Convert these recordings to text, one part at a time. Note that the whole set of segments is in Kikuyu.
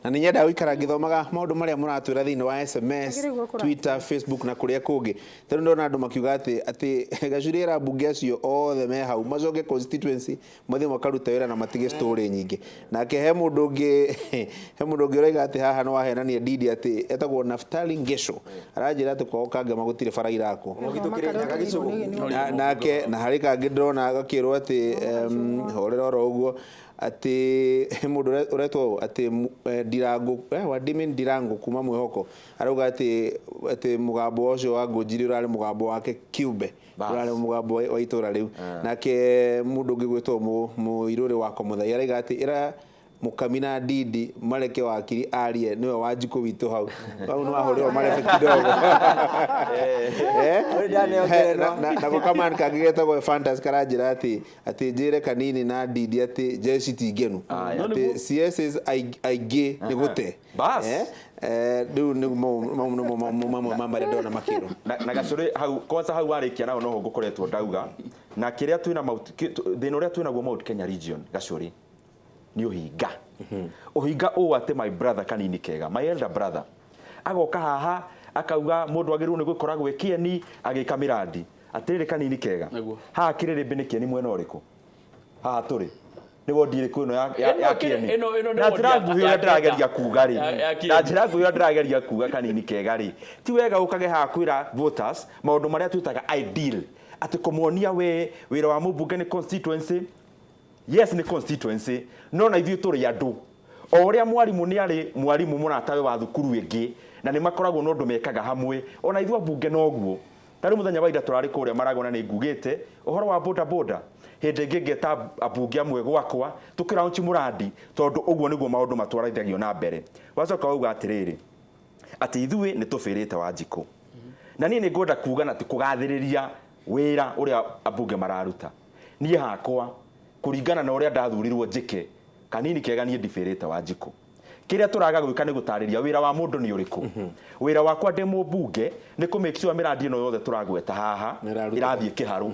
Na nĩ nyendaga gũikara ngĩthomaga maũndũ marĩa mũratwĩra thĩinĩ wa SMS, Agĩrĩirwo kũrathiĩ. Twitter, Facebook na kũrĩa kũngĩ. Tondũ ndona andũ makiuga atĩ Gacuri era ambunge acio othe me hau macoke constituency mathiĩ makarute wĩra na matige story nyingĩ. Nake he mũndũ ũngĩ ũroiga atĩ haha no wahenania Ndindi, atĩ etagwo Naftali Ngesho, aranjĩra atĩ kwao Kangema gũtirĩ bara irakwo. Nake na harĩ kangĩ ndĩrona gakĩrwo atĩ horera oro ũguo, atĩ he mũndũ ũretwo atĩ Ndirangu, Wadimin Ndirangu kuma Mwĩhoko, arauga atĩ mũgambo ũcio wa Ngũnjiri ũrarĩ mũgambo wake kĩũmbe. Bas. Ũrarĩ mũgambo wa itũra rĩu. Nake mũndũ ũngĩ gwĩtwo Mũirũrĩ wa Komũthai arauga atĩ ĩra Mũkami na Ndindi mareke wakiri arie, nĩwe Wanjikũ witũ. Hau nĩ wahũrĩrwo marebe kidogo. Ũyũ ndaneo ngerenwa. Nako kamani kangĩ getagwo Fantas karanjĩra atĩ njĩre Kanini na Ndindi atĩ jeshi ti ngenu, Aya. atĩ CSs aingĩ nĩ gũte. Bas. Rĩu nĩ mau nĩmo mamwe ma marĩa ndona makĩrwo. Na Gacũrĩ, hau kwanza hau warĩkia naho noho ngũkoretwo ndauga na kĩrĩa twĩna thĩna ũrĩa twĩnaguo Mount Kenya region, Gacũrĩ, nĩ ũhinga. Ũhinga ũũ atĩ my brother Kanini Kega, my elder brother, agoka haha akauga mũndũ agĩrĩirwo nĩ gũkoragwo e kĩeni agĩka mĩrandi. Atĩrĩrĩ Kanini Kega, haha kĩrĩrĩmbĩ nĩ kĩeni mwena ũrĩkũ? Haha tũrĩ nĩ wondi ĩrĩkũ ĩno ya Ĩno kĩeni? ĩno nĩ Na wondi njĩra nguhĩ ũrĩa ya ndĩrageria Kenda. kuga rĩ, Ya Kĩeni. na njĩra nguhĩ ũrĩa ndĩrageria kuga, Kanini Kega rĩ, ti wega ũkage haha kwĩra voters maũndũ marĩa twĩtaga ideal, atĩ kũmonia we wĩra wa mũmbunge nĩ constituency. Yes, nĩ constituency, no na ithuĩ tũrĩ andũ o ũrĩa mwarimũ nĩ arĩ mwarimũ mũratawe wa thukuru ĩngĩ na nĩ makoragwo na ũndũ mekaga hamwe, ona ithuĩ ambunge noguo. Ta rĩu mũthenya wa ira tũrarĩ kũrĩa Maragwa na nĩ ngugĩte ũhoro wa boda boda. Hĩndĩ ĩngĩ ngeta ambunge amwe gwakwa tũkĩraunchi mũrandi, tondũ ũguo nĩguo maũndũ matwarithagio na mbere. Wacoka wauga atĩrĩrĩ, atĩ ithuĩ nĩ tũbĩrĩte Wanjikũ, na niĩ nĩ ngwenda kuga na ti kũgathĩrĩria wĩra ũrĩa ambunge mararuta. Niĩ hakwa, kũringana na ũrĩa ndathurirwo njĩke, Kanini Kega, niĩ ndibĩrĩte Wanjikũ. Kĩrĩa tũraga gwĩka nĩ gũtarĩria wĩra wa mũndũ nĩ ũrĩkũ. Wĩra wakwa ndĩ mũmbunge nĩ kũ make sure mĩrandi ĩno yothe tũragweta haha Nĩĩrarutĩka. ĩrathiĩ kĩharũ,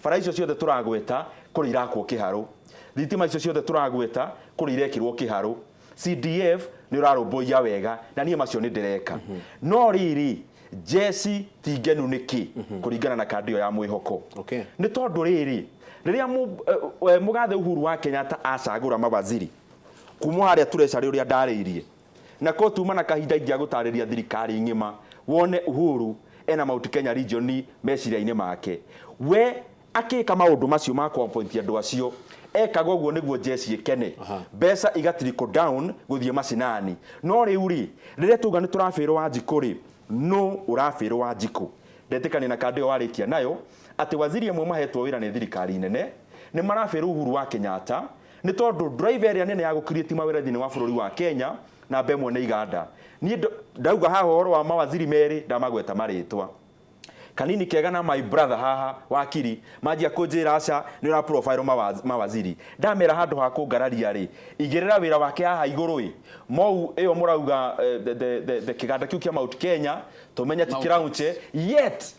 bara icio ciothe tũragweta kũrĩ irakwo kĩharũ, thitima icio ciothe tũragweta kũrĩ irekĩrwo kĩharũ, CDF nĩ ũrarũmbũiya wega, na niĩ macio nĩ ndĩreka. No rĩrĩ, jeci ti ngenu nĩkĩ kũringana na kandi ĩyo ya Mwĩhoko? Nĩ tondũ rĩrĩ, rĩrĩa mũgathe Uhuru wa Kenyatta acagũra mawaziri kuma harĩa treasury ũrĩa ndarĩirie na ko tuma na kahinda ingĩa gũtarĩria thirikari ng'ima, wone Uhuru ena Mount Kenya region meciria-inĩ make. We akĩka maũndũ macio ma kũ-appoint andũ acio, ekaga ũguo nĩguo jeshi ĩkene, mbeca iga trickle down gũthiĩ macinani. No rĩu rĩ, rĩrĩa tuga nĩ tũrabĩrwo Wanjikũ rĩ, no ũrabĩrwo Wanjikũ? Ndetĩkania na kandĩ ĩyo warĩkia nayo atĩ waziri amwe mahetwo wĩra nĩ thirikari nene nĩ marabĩrwo Uhuru wa Kenyatta, nĩ tondũ driver ĩrĩa nene ya gũ-create mawĩra thĩinĩ wa bũrũri wa Kenya namba ĩmwe nĩ iganda. Niĩ ndauga haha ũhoro wa mawaziri merĩ, ndamagweta marĩtwa, Kanini Kega na my brother haha wakiri, manjia kũnjĩra aca, nĩ ũra profile mawaziri. Ndamera handũ ha kũngararia rĩ, igĩrĩra wĩra wake haha igũrũ ĩ mou ĩyo mũrauga, the kĩganda kĩu kĩa Mount Kenya tũmenye ti kĩraunche yet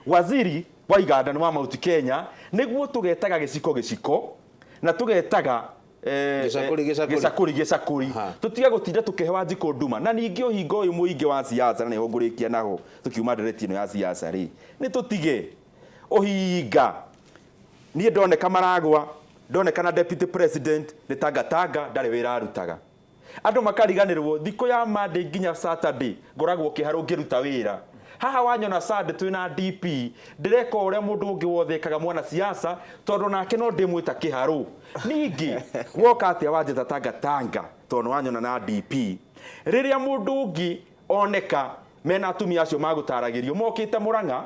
waziri wa iganda nĩ wa Mount Kenya, nĩguo tũgetaga gĩciko gĩciko na tũgetaga Gĩcakũri, gĩcakũri. Gĩcakũri gĩcakũri. Tũtige gũtinda tũkĩhe Wanjikũ nduma. Na ningĩ ũhinga ũyũ mũingĩ wa siasa, na nĩho ngũrĩkia naho tũkiuma ndereti ĩno ya siasa rĩ, nĩ tũtige ũhinga. Niĩ ndoneka Maragwa, ndoneka na deputy president nĩ tangatanga, ndarĩ wĩra arutaga. Andũ makariganĩrwo thikũ ya Monday nginya Saturday ngoragwo kĩharũ ngĩruta wĩra. Haha wanyona Sunday twĩna DP, ndĩreka o ũrĩa mũndũ ũngĩ wothe ekaga mwana siasa, tondũ nake no ndĩmwĩta kĩharũ. Ningĩ woka atĩa wanjĩta tangatanga tondũ nĩ wanyona na DP, rĩrĩa mũndũ ũngĩ oneka mena atumia acio magũtaragĩrio mokĩte Mũrang'a,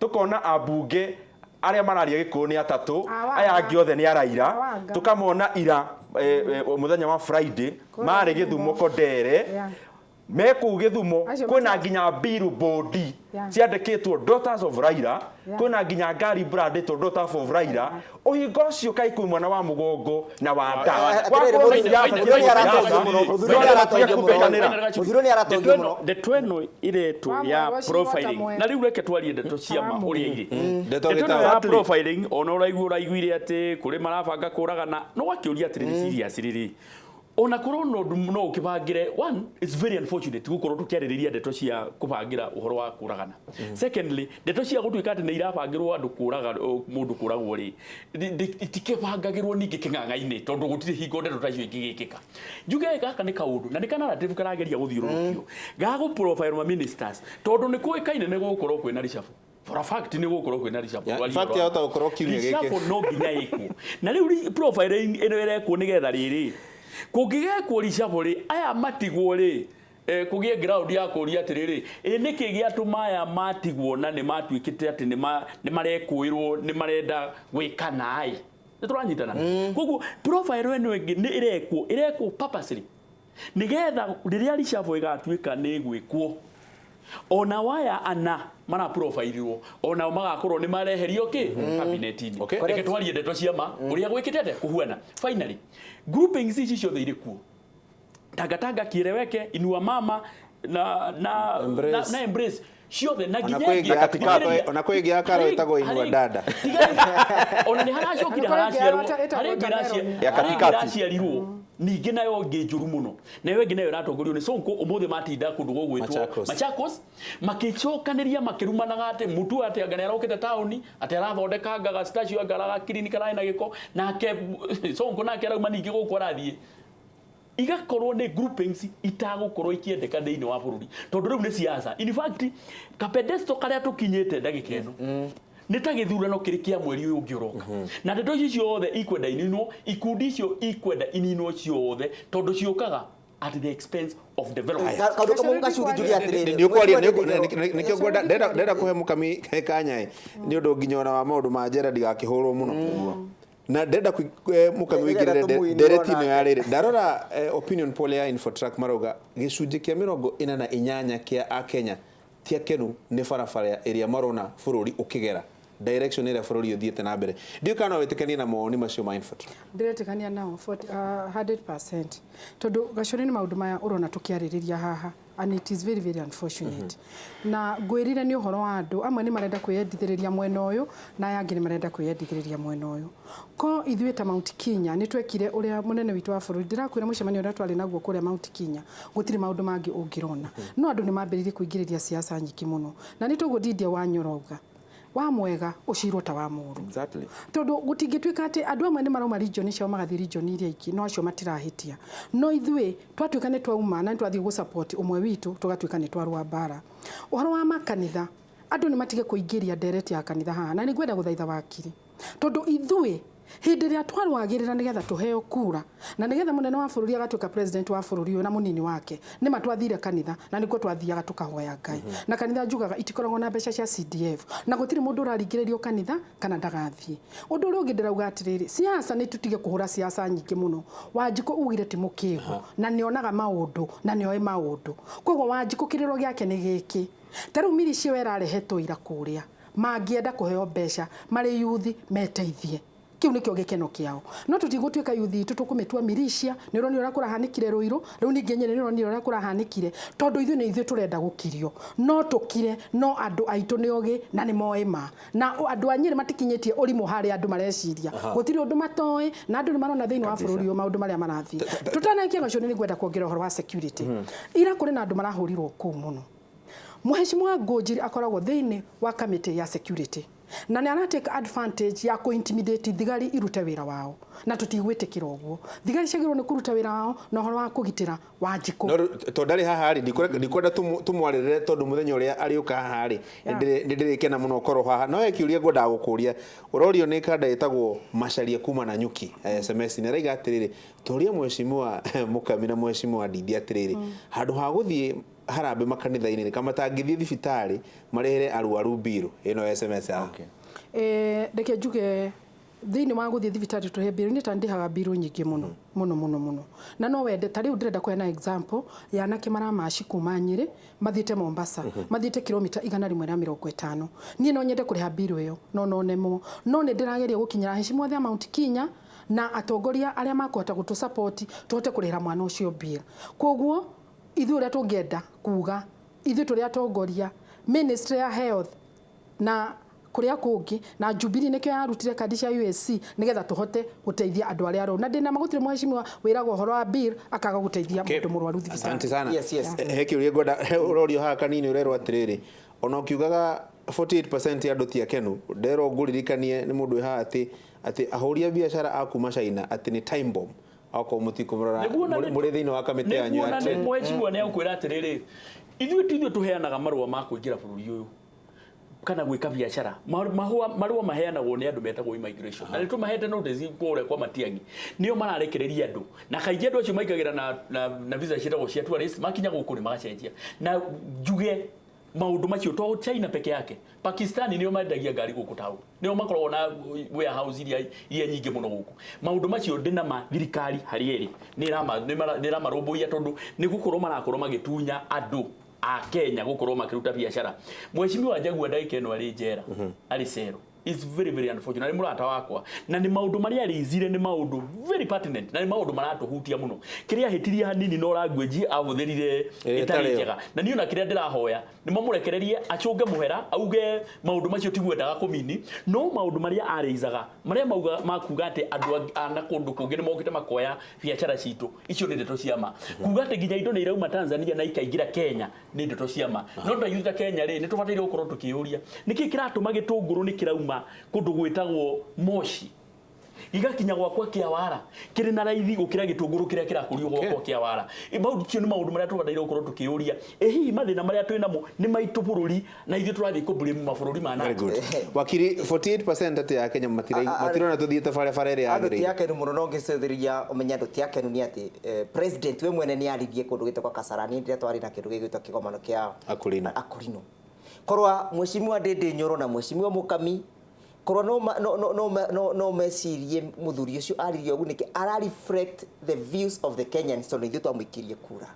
tũkona ambunge arĩa mararia Gĩkũyũ nĩ atatũ, Awanga. aya angĩ othe nĩ araira. Awanga. Tũkamona ira mũthenya wa Friday Kũrĩa marĩ Gĩthumo. Gĩthumo Kondere. Me kũu Gĩthumo Acio kwĩna nginya billboard ciandĩkĩtwo "Daughters of Raila". Kwĩna nginya ngari brandĩtwo "Daughters of Raila". Ũhinga ũcio kaĩ kwĩ mwana wa mũgongo na wa nda. Atĩrĩrĩ, Wakorwo nĩ siasa, Mũthuri nĩ aratongia siasa, mũno, mũthuri nĩ aratongia mũno. kubekanĩra. Mũthuri nĩ aratongia mũno. Ndeto ĩno iretwo Wa ya mwerũ ũcio profiling. wa Na rĩu reke twarie ndeto cia ma ũrĩa irĩ. Ndeto Ndeto ĩno gĩtaũ. ya profiling, ona ũraigua ũraiguire atĩ kũrĩ marabanga kũragana, no wakĩũria atĩrĩrĩ, serious rĩrĩ, Ona korwo no no ukibangire, one, it's very unfortunate gukorwo tukiarĩrĩria ndeto cia kubangira uhoro wa kuragana. Secondly, ndeto cia gutuika ati nĩ irabangirwo andu kuraga mundu kuragwo ri, itikibangagirwo ningĩ kĩng'ang'a-inĩ, tondũ gũtirĩ hingo ndeto ta icio ingĩgĩkĩka. Njuge gaka nĩ kaũndũ na nĩ ka narrative karageria gũthiũrũrũkio ga gũ profile ma ministers, tondũ nĩ kũĩkaine nĩ gũgũkorwo kwĩna reshuffle. For a fact, nĩ gũgũkorwo kwĩna reshuffle. Yeah, in fact, yahota gũkorwo kiumia gĩkĩ. Reshuffle no nginya ĩkwo, na rĩu profile ĩno ĩrekwo nĩgetha rĩrĩ kũngĩgekwo reshuffle rĩ, aya matigwo rĩ, kũgĩe ground ya kũria atĩrĩrĩ, ĩ nĩkĩ gĩatũma aya matigwo na nĩ matuĩkĩte atĩ nĩ marekũĩrwo, nĩ marenda gwĩka naĩ? Nĩ tũranyitana? Koguo profile ĩno ĩngĩ nĩ ĩrekwo purposely nĩgetha rĩrĩa reshuffle ĩgatuĩka nĩ ĩgwĩkwo, ona waya ana maraprofailirwo onao magakorwo nĩ mareherio kĩ cabinet-inĩ. Reke twarie ndeto cia ma ũrĩa gwĩkĩte atĩa kũhuana. Finally, groupings ici ciothe irĩ kuo, Tangatanga kieleweke, Inua Mama na Embrace. na Embrace ciothe na Ona nginya kwĩ ĩngĩ- ĩngĩ ona kwĩ ĩngĩ ya Karo ĩtagwo Inua Dada. Ona nĩ haracokire Ona kũrĩ ĩngĩ haraciarwo ĩtagwo harĩ ĩngĩ Watermelon. Ya harĩ ĩngĩ katikati. ĩraciarirwo ningĩ nayo ĩngĩ njũru mũno, nayo ĩngĩ nayo ĩratongorio nĩ Sonko. Ũmũthĩ matinda kũndũ gũgwĩtwo Machakos. Machakos makĩcokanĩria makĩrumanaga atĩ mũtu atĩ anga nĩ arokĩte taũni, atĩ arathondeka ngaga statue, anga aragakirini kararĩ na gĩko, nake Sonko nake arauma ningĩ gũkũ arathiĩ. Igakorwo nĩ groupings itagũkorwo ikĩendeka thĩinĩ wa bũrũri, tondũ rĩu nĩ siasa. In fact, kapedesto karĩa tũkinyĩte ndagĩka ĩno nĩ ta gĩthurano kĩrĩ kĩa mweri ũyũ ũngĩ ũroka, na ndeto ici ciothe ikwenda ininwo, ikundi icio ikwenda ininwo ciothe, tondũ ciũkaga at the expense of development. Kaũndũ kamwe gacuri njuge atĩrĩrĩ. Nĩ ũkwaria, nĩkĩo ngwenda ndenda kũhe mũkami kanya nĩ ũndũ nginya ona wa maũndũ ma njera ndigakĩhũrwo mũno, na ndenda mũkami Ndĩrenda wĩingĩrĩre tũmũinue ndereti ĩno onake. ya rĩrĩ. Ndarora opinion poll ya Infotrack, marauga gĩcunjĩ kĩa 48 kĩa akenya ti akenu nĩ barabara ĩrĩa marona bũrũri ũkĩgera, direction ĩrĩa bũrũri ũthiĩte na mbere. Ndiũĩ kana no wĩtĩkanie na mawoni macio ma Infotrack. Ndĩretĩkania nao 40, 100%, tondũ gacũrĩ nĩ maũndũ maya ũrona tũkĩarĩrĩria haha, and it is very very unfortunate. Na ngwĩrire nĩ ũhoro wa andũ amwe nĩ marenda kwĩyendithĩrĩria mwena ũyũ, na aya angĩ nĩ marenda kwĩyendithĩrĩria mwena ũyũ. Ko ithuĩ ta Mount Kenya nĩ twekire ũrĩa mũnene witũ wa bũrũri, ndĩrakwĩra mũcemanio ũrĩa twarĩ naguo kũrĩa Mount Kenya, gũtirĩ maũndũ mangĩ ũngĩrona, no andũ nĩ mambĩrĩirie kũingĩrĩria siasa nyingĩ mũno, na nĩ toguo Didier Wanyoro auga wa mwega ũcirwo ta wa mũũru. Tondũ gũtingĩtuĩka atĩ andũ amwe nĩ marauma region ciao magathiĩ region iria ingĩ, no acio matirahĩtia, no ithuĩ twatuĩka nĩ twauma na nĩ twathiĩ gũ-support ũmwe witũ, tũgatuĩka nĩ twarũa mbara. Ũhoro wa makanitha, andũ nĩ matige kũingĩria ndereti ya kanitha haha, na nĩ ngwenda gũthaitha wakiri, tondũ ithuĩ hĩndĩ ĩrĩa twarũagĩrĩra nĩgetha tũheo kura na nĩgetha mũnene wa bũrũri agatuĩka president wa bũrũri ũyũ na mũnini wake, nĩ ma twathire kanitha na nĩkuo twathiaga tũkahoya Ngai. Na kanitha njugaga itikoragwo na mbeca cia CDF, na gũtirĩ mũndũ ũraringĩrĩrio kanitha kana ndagathiĩ. Ũndũ ũrĩa ũngĩ ndĩrauga atĩrĩrĩ, siasa nĩ tũtige kũhũra siasa nyingĩ mũno. Wanjikũ ugire ti mũkĩgu na nĩonaga maũndũ na nĩoĩ maũndũ, koguo Wanjikũ kĩrĩro gĩake nĩ gĩkĩ: ta rĩu mirici ĩyo ĩrarehetwo ira kũrĩa, mangĩenda kũheo mbeca marĩ yuthi meteithie, kĩu nĩkĩo gĩkeno kĩao, no tũtigũtuĩka yuthi itũ tũkũmĩtua militia. Nĩ ũronire ũrĩa kũrahanĩkire Rũirũ, rĩu ningĩ Nyĩrĩ nĩ ũronire ũrĩa kũrahanĩkire, tondũ ithuĩ nĩ ithuĩ tũrenda gũkirio, no tũkire, no andũ aitũ nĩ ogĩ na nĩ moĩ ma, na andũ a Nyĩrĩ matikinyĩtie ũrimũ harĩa andũ mareciria. Gũtirĩ ũndũ matoĩ, na andũ nĩ marona thĩinĩ wa bũrũri ũyũ maũndũ marĩa marathiĩ. Tũtanakia gacio, nĩ ngwenda kuongerera ũhoro wa security. Ira kũrĩ na andũ marahũrirwo kũu mũno. Mheshimiwa Ngũnjiri akoragwo thĩinĩ wa kamĩtĩ ya security na nĩ aratake advantage ya kũ-intimidate thigari irute wĩra wao, na tũtigwĩtĩkĩra ũguo. Thigari ciagĩrĩirwo nĩ kũruta wĩra wao na ũhoro wa kũgitĩra Wanjikũ. No rĩu, tondũ ndarĩ haha rĩ, ndikwenda tũmwarĩrĩre, tondũ mũthenya ũrĩa arĩũka haha rĩ, nĩ ndĩrĩkena mũno ũkorwo haha. No he kĩũria ngwendaga gũkũria, ũrorio nĩ kanda ĩtagwo Macaria kuma na Nyuki SMS, nĩ araiga atĩrĩrĩ, tũrie mheshimiwa Mũkami na mheshimiwa Ndindi atĩrĩrĩ, handũ ha gũthiĩ harambĩ makanitha-inĩ rĩ, kama matangĩthiĩ thibitarĩ marehere arwaru mbirũ ĩno? SMS yao. Reke njuge thĩinĩ wa gũthiĩ thibitarĩ tũhe mbirũ, niĩ ta ndĩhaga mbirũ nyingĩ mũno mũno mũno mũno, na no wende ta rĩu ndĩrenda kũheana example ya anake maramaci kuma Nyĩrĩ mathiĩte Mombasa, mathiĩte kilomita 150. Niĩ no nyende kũrĩha mbirũ ĩyo, no no nemwo, no nĩ ndĩrageria gũkinyĩra heshima othe a Mount Kenya na atongoria arĩa makũhota gũtũ support tũhote kũrĩhĩra mwana ũcio bill. Koguo ithuĩ ũrĩa tũngĩenda kuga, ithuĩ tũrĩ atongoria, ministry ya health na Kũrĩa kũngĩ na Jubilee nĩkĩo yarutire kandi cia USC nĩgetha tũhote gũteithia andũ arĩa arwaru, na ndĩna ma gũtirĩ mheshimiwa wĩragwo ũhoro wa bill akaga gũteithia mũndũ mũrwaru Asante thibitarĩ. sana. Yes. He kĩũria ngwenda ũrorio haha kanini. Ũrerwo atĩrĩrĩ, ona ũkiugaga 48% ya andũ ti akenu, nderwo ngũririkanie nĩ mũndũ wĩ haha atĩ ahũri a biacara a kuma China atĩ nĩ time bomb okorwo mũtikũmũrora Nĩguo na mũrĩ thĩinĩ wa kamĩtĩ yanyu nĩguo ya na nĩ trade. Mheshimiwa nĩ agũkwĩra atĩrĩrĩ, ithuĩ ti ithuĩ tũheanaga marũa ma kũingĩra bũrũri ũyũ kana gwĩka biacara. Marũa maheanagwo nĩ andũ metagwo immigration, na nĩ tũmahete notice kũrĩa kwa Matiang'i, nĩo mararekereria andũ, na kaingĩ andũ acio maingagĩra na visa ciĩtagwo cia tourist, makinya gũkũ nĩ magacenjia. Na njuge maũndũ macio to China peke yake, Pakistan nĩo mendagia ngari gũkũ taũni, nĩo makoragwo na warehouse iria nyingĩ mũno gũkũ. Maũndũ macio ndĩna ma thirikari harĩa ĩrĩ nĩ ĩramarũmbũiya, tondũ nĩ gũkorwo marakorwo magĩtunya andũ a Kenya gũkorwo makĩruta biacara. Mheshimiwa Njagua ndagĩka ĩno arĩ njera, arĩ cero. It's very very unfortunate. Nĩ mũrata wakwa, na nĩ maũndũ marĩa arĩizire nĩ maũndũ very pertinent, na nĩ maũndũ maratũhutia mũno. Kĩrĩa ahĩtirie hanini no language ahũthĩrire Ĩrĩa ĩtarĩ ĩtarĩ yo. njega, na niĩ ona kĩrĩa ndĩrahoya nĩ mamũrekererie acũnge mũhera auge maũndũ macio tiguo endaga kũmini, no maũndũ marĩa arĩizaga marĩa mauga makuga atĩ andũ a na kũndũ kũngĩ nĩ mokĩte makoya biacara citũ, icio nĩ ndeto cia ma. Kuga atĩ nginya indo nĩ irauma Tanzania na ikaingĩra Kenya nĩ ndeto cia ma. No ta ithuĩ ta Kenya rĩ, nĩ tũbataire gũkorwo tũkĩyũria nĩkĩ kĩratũma gĩtũngũrũ nĩ kĩrauma kũndũ gwĩtagwo Moshi gĩgakinya gwakwa Kĩawara kĩrĩ na raithi gũkĩra gĩtũngũrũ kĩrĩa kĩrakũrio gwakwa Kĩawara. Macio nĩ maũndũ marĩa tũbataire gũkorwo tũkĩyũria, ĩ hihi mathĩna marĩa twĩ namo nĩ maitũ bũrũri na ithuĩ tũrathiĩ kũ blame mabũrũri ma Very na good. Wakiri, 48% atĩ ya Kenya matirona tũthiĩte barabara ĩrĩa Andũ ti yagĩrĩire. akenu mũno, no ngĩcũthĩrĩria ũmenye andũ ti akenu nĩ atĩ president we mwene nĩ aririe kũndũ gĩtagwo Kasarani rĩrĩa twarĩ na kĩndũ gĩgwĩtwo kĩgomano kĩa Akulino. Akulino. Korwa mheshimiwa Ndindi Nyoro na mheshimiwa Mukami korwa no ma- no no no no no mecirie mũthuri ũcio aririe ũguo nĩkĩ ara reflect the views of the Kenyans, tondũ ithuĩ twamũikirie kura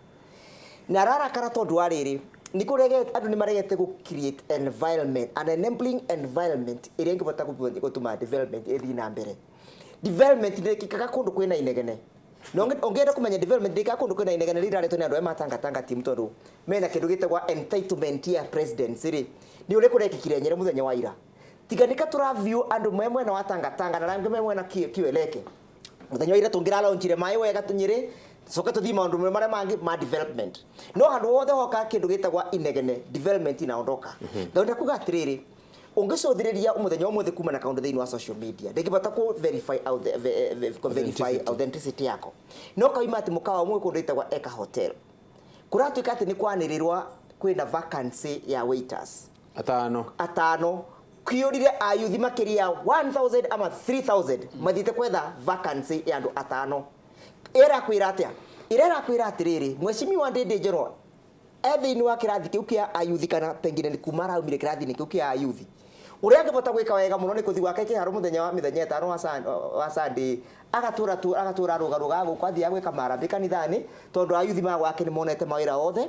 na ararakara tondũ wa rĩrĩ nĩ kũregete andũ nĩ maregete gũ create environment, an enabling environment ĩrĩa ĩngĩhota gũtũma development ĩthiĩ na mbere. Development ndĩkĩkaga kũndũ kwĩna inegene, na ũngĩenda kũmenya development ndĩkaga kũndũ kwĩna inegene rĩrĩa rĩraretwo nĩ andũ arĩa matangatanga timu, tondũ mena kĩndũ gĩtagwo entitlement ya presidency rĩ, nĩ ũrĩa kũrekĩkire Nyĩrĩ mũthenya wa ira. Tiga nĩka tũraview andũ me mwena wa Tangatanga na arĩa angĩ me mwena Kiweleke. Mũthenya wa ira tũngĩralaunchire maĩ wega Nyĩrĩ, coke tũthiĩ maũndũ marĩa mangĩ ma development, no handũ wothe hoka kĩndũ gĩtagwa inegene, development inaondoka. Ngenda kuga atĩrĩrĩ, ũngĩcũthĩrĩria mũthenya ũmũthĩ kuma na kaũndũ thĩinĩ wa social media, ndĩngĩbota kũ verify out the, ve, ve, kũ verify authenticity yako, no kaima atĩ mũkawa ũmwe kũndũ ĩtagwa Eka Hotel kũratuĩka atĩ nĩ kwanĩrĩrwa kwĩna vacancy ya waiters Atano. Atano. Kĩũrire ayuthi makĩria ya 1000 ama 3000 mathiĩte kwetha vacancy ya andũ atano. Ĩrakwĩra atĩa? Ĩrakwĩra atĩrĩrĩ, mheshimiwa Ndindi Nyoro e thĩinĩ wa kĩrathi kĩu kĩa ayuthi, kana pengine nĩ kuma araumire kĩrathi-inĩ kĩu kĩa ayuthi. Ũrĩa angĩbota gwĩka wega mũno nĩ kũthiĩ gwake kĩharo mũthenya wa mĩthenya ĩtano wa Sunday, agatũra tu agatũra rũgarũga gũkũ, athiaga gwĩka marambĩ kanitha-inĩ, tondũ ayuthi ma gwake nĩ monete mawĩra othe.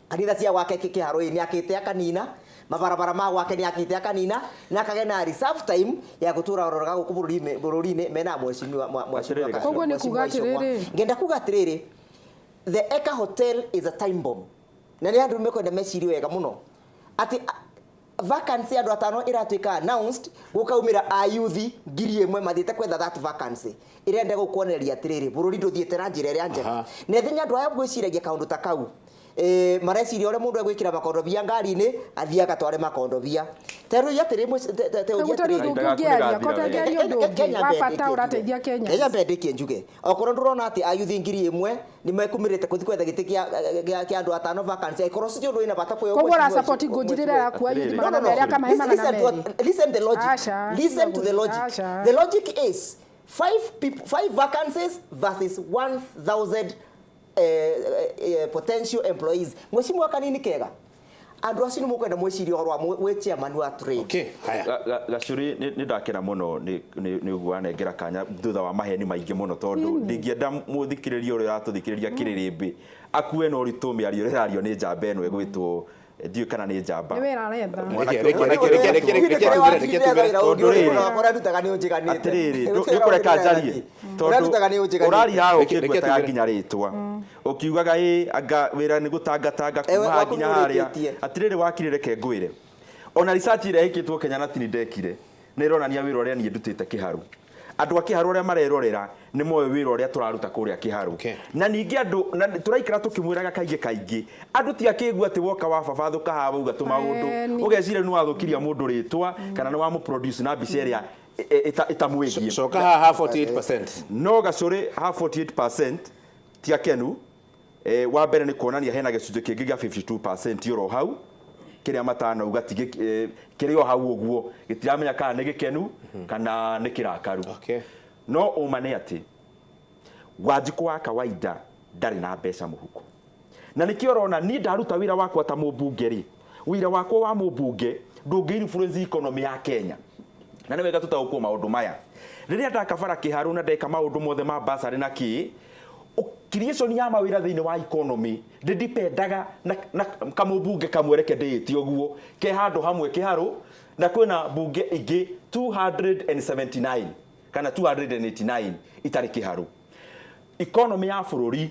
Kanitha cia gwake kĩharo nĩ akĩte akanina, mabarabara ma gwake nĩ akĩte akanina, na akagĩa na reserve time ya gũtũra roraga gũkũ bũrũri-inĩ mena mheshimiwa mheshimiwa Atĩrĩrĩ, Koguo nĩ kuga mheshimiwa Icũng'wa. atĩrĩrĩ. Ngenda kuga atĩrĩrĩ, the Eka Hotel is a time bomb, na nĩ andũ mekwenda mecirie wega mũno atĩ vacancy andũ atano ĩratuĩka announced, gũkaumĩra ayuthi 1000 mathiĩte kwetha that vacancy. Ĩrenda gũkuonereria atĩrĩrĩ, bũrũri ndũthiĩte na njĩra ĩrĩa njega. Aha. Na ithenya andũ aya gwĩciragia kaũndũ ta kau, mareciria ũrĩa mũndũ egwĩkĩra makondobia ngari-inĩ athiĩ agatware makondobia. Terũi atĩrĩ Gũtarĩ ũndũ ũngĩ ũngĩaria, ko ũtangĩaria ũndũ ũngĩ wa bata ũrateithia Kenya. Kenya mbere ndĩkie njuge, okorwo ndũrona atĩ ayuthi 1000 nĩ mekumĩrĩte kũthi kwetha gĩtĩ kĩa andũ atano vacancy, angĩkorwo cio ũndũ wĩna bata kwĩyo Koguo ũra-support ngũnjirĩra yaku ayuthi Atĩrĩrĩ. 200 akamahe Listen, magana listen to merĩ. listen the logic. Aca, Listen to the logic. Aca. The logic is five people, five vacancies versus 1000 potential employees. Mheshimiwa kanini kega, andũ acio nĩ mũkwenda mwĩcirie ũhoro wa wĩ chairman wa trade. Okay, haya. Gacuri, nĩ ndakena mũno nĩ ũguo wanengera kanya thutha wa maheni maingĩ mũno, tondũ ndingĩenda mũthikĩrĩria ũrĩa ũratũthikĩrĩria kĩrĩrĩmbĩ akue na ũritũ mĩario ĩrĩa ĩrario nĩ njamba ĩno ĩgwĩtwo, ndiũĩ kana nĩ njamba. Nĩ wĩra aretha. Mwanake Reke, ũmwe reke, reke, reke, reke, reke tugire, reke tugire. Tondũ rĩrĩ, Ũrĩa ndutaga nĩ ũnjiganĩte. Atĩrĩrĩ, ndũkũreka njarie. Ũrĩa ndutaga nĩ ũnjiganĩte. Ũraria haha Reke- reke ũkĩngwetaga tugire. nginya rĩtwa, ũkiugaga ĩ anga wĩra nĩ gũtangatanga Ewe, kuma haha waku nginya nĩ harĩa. ũrĩkĩtie. Atĩrĩrĩ wakiri, reke ngwĩre, Ona research ĩrĩa ĩkĩtwo Kenya na tini ndekire nĩ ĩronania wĩra ũrĩa niĩ ndutĩte kĩharu. Andũ a kĩharu arĩa marerorera nĩ moĩ wĩra ũrĩa tũraruta kũrĩa kĩharu. Okay. Na ningĩ andũ na tũraikara tũkĩmwĩraga kaingĩ kaingĩ andũ ti akĩigua atĩ woka wa baba thũka haha wauga tũmaũndũ Eni. ũgeciria nĩ wathũkiria mũndũ rĩtwa kana nĩ wamũproduce na mbica ĩrĩa ĩtamwĩgiĩ. Coka haha 48%. No Gacũrĩ ha 48% ti akenu. Wa mbere nĩ kuonania hena gĩcunjĩ kĩngĩ gĩa 52% oro hau kĩrĩa matanauga ti kĩrĩ o hau ũguo gĩtiramenya kana nĩ gĩkenu kana nĩ kĩrakaru. Okay. No ũma nĩ atĩ Wanjikũ wa kawaida ndarĩ na mbeca mũhuko, na nĩkĩo ũrona niĩ ndaruta wĩra wakwa ta mũmbunge rĩ, wĩra wakwa wa mũmbunge ndũngĩ influence economy ya Kenya. Na nĩ wega tũtaũkwo maũndũ maya. Rĩrĩa ndakabara kĩharu na ndeka maũndũ mothe ma basarĩ na kĩ creation ya mawĩra thĩinĩ wa economy ndĩdipendaga na kamũmbunge kamwe, reke ndĩĩte ũguo, ke handũ hamwe kĩharu, na kwĩna mbunge ingĩ 279 kana 289 itarĩ kĩharu. Economy ya bũrũri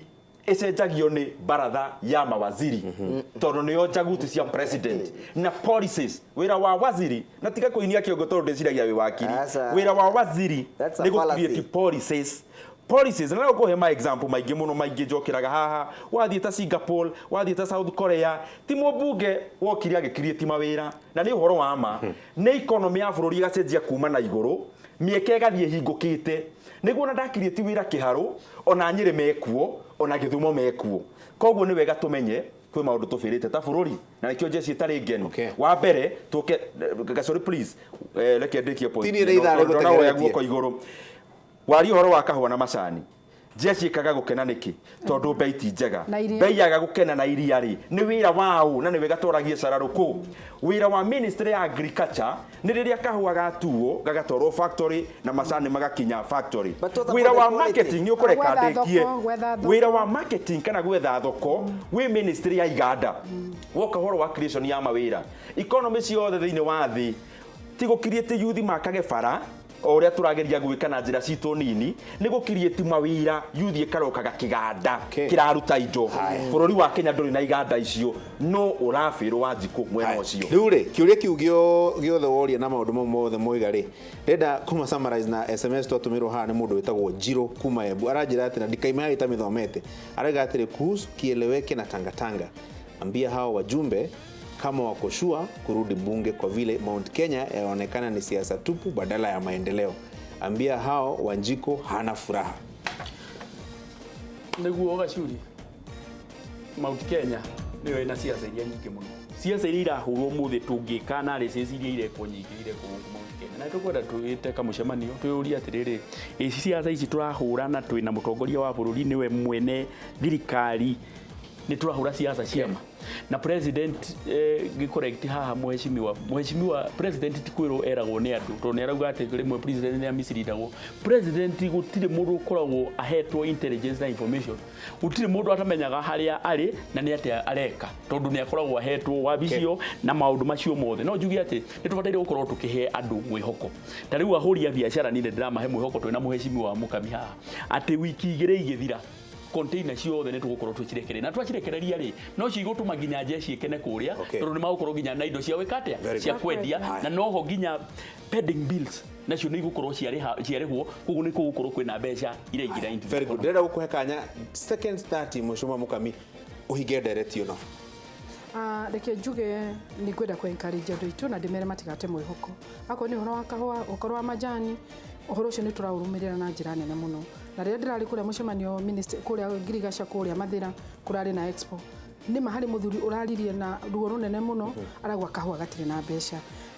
ĩcenjagio nĩ baratha ya mawaziri, tondũ nĩo njaguti cia president na policies. Wĩra wa waziri, na tiga kũinia kĩongo tondũ ndĩciragia wĩ wakiri, Aca. wĩra wa waziri That's a nĩ gũ fallacy. create policies. Policies na no ma example maingĩ mũno maingĩ njokeraga haha. Wathiĩ ta Singapore, wathiĩ ta South Korea, ti mũmbunge wokire agĩcreate mawĩra, na nĩ ũhoro wa ma nĩ economy ya bũrũri ĩgacenjia kuma na igũrũ, mĩeke ĩgathiĩ ĩhingũkĩte, nĩguo ona ndacreate wĩra kĩharũ, ona Nyĩrĩ mekuo, ona Gĩthumo mekuo. Koguo nĩ wega tũmenye kwĩ maũndũ tũbĩrĩte ta bũrũri, na nĩkĩo njeci ĩtarĩ ngenu. Okay. Wa mbere tũke Gacũrĩ, please, reke ndĩkie point Tinie nĩ ithaa ĩno, tondũ ndona woya rĩgũtengeretie. guoko igũrũ. Waria ũhoro wa kahũa na macani, njeci ĩkaga gũkena nĩkĩ? Tondũ bei ti njega. Na iria. Bei yaga gũkena na iria rĩ, nĩ wĩra waũ? Na nĩ wega tũragie cararũkũ. Wĩra wa ministry ya agriculture nĩ rĩrĩa kahũa gatuo gagatwarwo factory na macani magakinya factory. But what about Wĩra the wa quality? marketing nĩ ũkũreka Gwetha ndĩkie. thoko, gwetha thoko. Wĩra wa marketing kana gwetha thoko wĩ ministry ya iganda. Woka ũhoro wa creation ya mawĩra, economy ciothe thĩinĩ wa thĩ ti gũkiriĩte yuthi makage bara o ũrĩa tũrageria gwĩka na njĩra citũ nini, nĩ gũkiriĩti mawĩra, yuthi ĩkarokaga kĩganda Okay. kĩraruta indo. Bũrũri wa Kenya ndũrĩ na iganda icio, no ũrabĩrwo Wanjikũ mwena ũcio. Rĩu rĩ, kĩũria kĩu gĩothe woria na maũndũ mau mothe moiga rĩ, ndĩrenda kũma summarize na SMS twatũmĩrwo haha nĩ mũndũ wĩtagwo Njirũ kuma Embu. Aranjĩra atĩ na ndikaima yayo itamĩthomete, arauga atĩrĩ, kuhusu kieleweke na tangatanga, ambia hao wajumbe kama wako sure kurudi bunge kwa vile Mount Kenya yaonekana ni siasa tupu badala ya maendeleo. Ambia hao Wanjiko hana furaha. Nĩguo Gacuri, Mount Kenya nĩyo ĩna ciaca iria nyingĩ mũno, ciaca iria irahũrwo ũmũthĩ tũngĩka analysis iria irekwo nyingĩ irekwo gũkũ Mount Kenya, na tũkwenda twĩte kamũcemanio twĩyũrie atĩrĩrĩ, ĩ ciaca ici tũrahũra na twĩna mũtongoria wa bũrũri nĩwe mwene thirikari, nĩ tũrahũra ciaca ciama na president? Ngĩcorrect haha mheshimiwa president ti kwĩrwo eragwo nĩ andũ, tondũ nĩ arauga atĩ rĩmwe president nĩ amisleadagwo. President gũtirĩ mũndũ ũkoragwo ahetwo intelligence na information, gũtirĩ mũndũ atamenyaga harĩa arĩ na nĩ atĩa areka, tondũ nĩ akoragwo ahetwo wabicio na maũndũ macio mothe. No njuge atĩ nĩ tũbataire gũkorwo tũkĩhe andũ mwĩhoko. Ta rĩu ahũri a biacara niĩ nĩ ndĩramahe mwĩhoko twĩna mheshimiwa Mũkami haha atĩ wiki 2 igĩthira container ciothe nĩ tũgũkorwo tũcirekereria, na twacirekereria rĩ, no cigũtũma nginya jeshi ĩkene kũrĩa, tondũ nĩ magũkorwo nginya na indo cia gwĩka atĩa, Very cia good. kwendia, Haya. na noho nginya pending bills nacio nĩ igũkorwo ciarĩhwo, koguo nĩ kũgũkorwo kwĩna mbeca iraingĩra into the Very good. economy. Ndĩrenda gũkũhe kanya seconds 30, mheshimiwa Mukami, ũhinge ndereti ĩno. Reke njuge nĩ ngwenda kũ encourage andũ aitũ na ndĩmere matigate mwĩhoko. Akorwo nĩ ũhoro wa kahũa, ũhoro wa majani, ũhoro ũcio nĩ tũraũrũmĩrĩra na njĩra nene mũno. Na rĩrĩa ndĩrarĩ kũrĩa mũcemanio kũrĩa Ngirigaca, kũrĩa Mathĩra, kũrarĩ na expo, nĩ ma harĩ mũthuri ũraririe na ruo rũnene mũno, arauga kahũa gatirĩ na mbeca.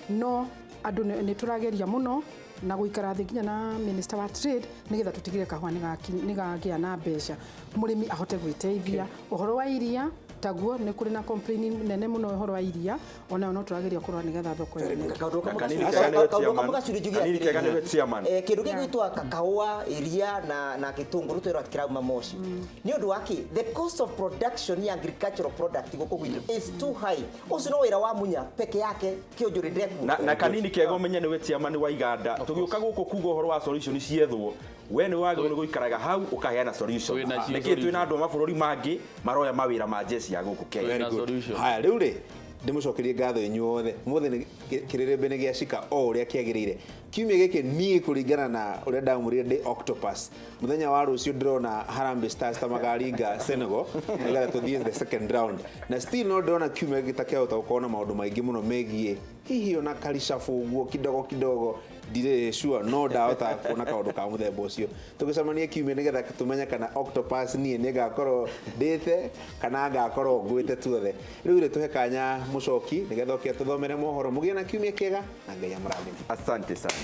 No andũ nĩ tũrageria mũno na gũikara thĩ nginya na minister wa trade nĩgetha tũtigĩre kahũa nĩ gagĩa na mbeca, mũrĩmi ahote gwĩteithia. Ũhoro wa iria taguo nĩ kũrĩ na complaint nene mũno ũhoro wa iria, onayo no tũrageria kũrora nĩgetha thoko yoneke. Kaũndũ kamwe Kanini gacuri- kega nĩwe kaũndũ kamwe chairman. gacuri njuge Kanini kega atĩrĩrĩ. nĩwe chairman. Kĩndũ gĩgwĩtwo kahũa, iria na gĩtũngũrũ twĩrwo atĩ kĩrauma Moshi nĩ ũndũ wa kĩ? The cost of production ya agricultural product gũkũ gwitũ is too high. Ũcio no wĩra wa Munya peke yake kĩonjũrĩ ndekuo. Na kanini kega ũmenye nĩwe chairman wa iganda, tũgĩũka gũkũ kuga ũhoro wa solution ciethwo, we nĩ wagĩrĩirwo nĩ gũikaraga hau ũkaheana solution. Twĩna cio Nĩkĩ twĩna solution. andũ a mabũrũri mangĩ maroya mawĩra ma jeshi ya gũkũ Kenya? Twĩna solution. Haya, rĩu rĩ, Ndĩmũcokerie ngatho inyuothe. Ũmũthĩ nĩ kĩrĩrĩmbĩ nĩ gĩacika o ũrĩa kĩagĩrĩire. Kiumia gĩkĩ niĩ kũringana na ũrĩa ndamwĩrire ndĩ octopus. Mũthenya wa rũciũ ndĩrona Harambee Stars ta makaringa Senegal nĩgetha tũthiĩ the second round. Na still no ndĩrona kiumia gĩkĩ ta kĩahota gũkorwo na maũndũ maingĩ mũno megiĩ hihi ona karishabu ũguo kidogo kidogo, ndirĩ sure, no ndahota kuona kaũndũ ka mũthemba ũcio. Tũgĩcemanie kiumia nĩgetha tũmenye kana octopus niĩ nĩ ngakorwo ndĩte kana ngakorwo ngwĩte tuothe. Rĩu rĩ, tũhe kanya mũcoki nĩgetha oke tũthomere mohoro. Mũgĩe na kiumia kĩega na Ngai amũrathime. Asante sana.